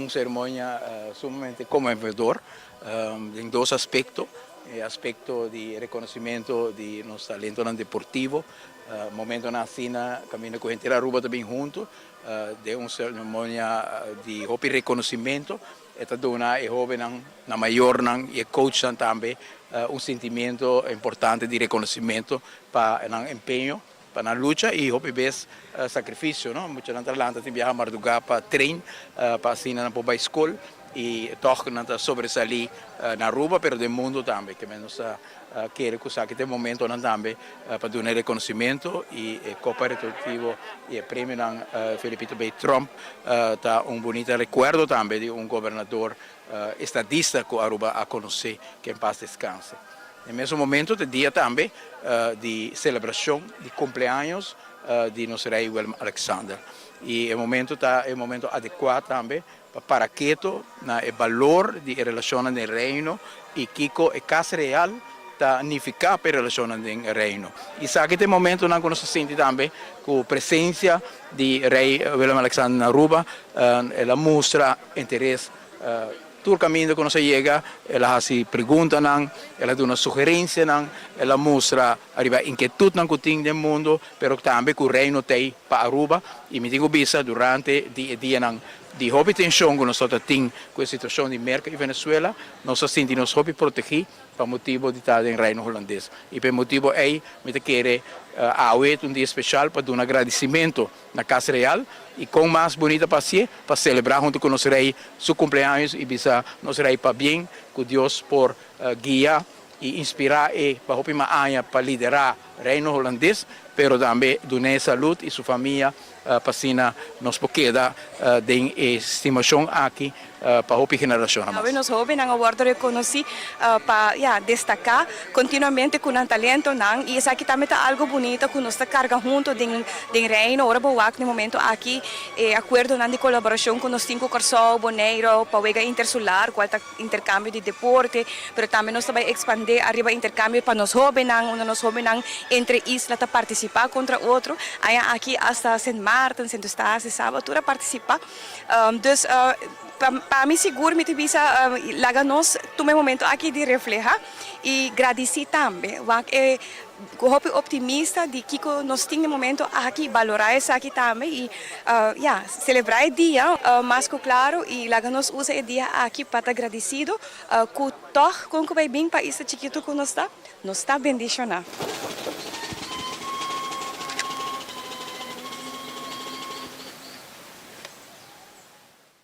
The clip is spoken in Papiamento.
Un ceremonia sumamente conmovedor den dos aspecto. E aspecto di reconocimento di nos talentonan deportivo. Momentonan asina caminda cu henter Aruba ta bin hunto den un ceremonia di hopi reconocimento. E ta duna e hobennan, nan mayornan y e coachnan tambe un sentimiento importante di reconocimento pa nan empeño, pa nan lucha y hopi bes sacrificio, no? Muchanan ta lanta tin biaha marduga pa train pa asina nan por bay scol y tog nan ta sobresali na Aruba pero den mundo tambe. Ke men nos ta kere cu esaki ta e momentonan tambe pa duna e reconocimento y e copa retroctivo y e premionan Felipito B. Tromp ta un bunita recuerdo tambe di un gobernador estadista cu Aruba a conoce, que en paz descanse. E mesun momento ta e dia tambe di celebracion di cumpleaños di nos Rey Willem Alexander y e momento ta e momento adecua tambe pa para keto na e balor di e relacionnan den Reino y kico e Cas Real ta nifica pa e relacionnan den Reino. Y esaki ta e momentonan cu nos ta sinti tambe cu presencia di Rey Willem Alexander na Aruba, el a mustra interes tur caminda cu nos a yega, el a haci preguntanan, el a duna sugerencianan, el a mustra ariba inquietudnan cu tin den mundo, pero tambe cu Reino t'ey pa Aruba y mi tin cu bisa durante di e dianan di hopi tension cu nos ta tin cu e situacion di Merca y Venezuela, nos ta sinti nos hopi protegi pa motibo di ta den Reino Hulandes. Y pa e motibo ey mi ta kere awe ta un dia special pa duna agradicimento na Cas Real y con mas bunita pa hacié pa celebra hunto cu nos Rey su cumpleaños y bisa nos Rey pabien cu Dios por guia y inspira e pa hopi mas aña pa lidera Reino Hulandes, pero tambe dun'é salud y su famia pa asina nos por keda den e stimacion aki pa hopi generacionnan mas. Awe nos hobennan a wordo reconoci pa ya destaca continuamente cu nan talentonan y esaki tambe ta algo bunita cu nos ta carga hunto den den Reino. Ora bo wak na e momento aki e acuerdonan di colaboracion cu nos tin cu Corsou, Boneiro pa wega intersular cual ta intercambio di deporte, pero tambe nos ta bay expande ariba intercambio pa nos hobennan, unda nos hobennan entre isla ta participa contra otro. Aña aki hasta Sint Maarten, Sint Eustatius, Saba tur a participa. Dus pa mi sigur mi ta bisa laga nos tuma e momento aki di refleha y gradici tambe. Wak e hopi optimista di kiko nos tin na e momento aki, balora esaki tambe y ya, celebra e dia mas cu claro y laga nos usa e dia aki pa ta gradicido cu tog con cu bay bin pais ta chikito cu nos ta, nos ta bendiciona.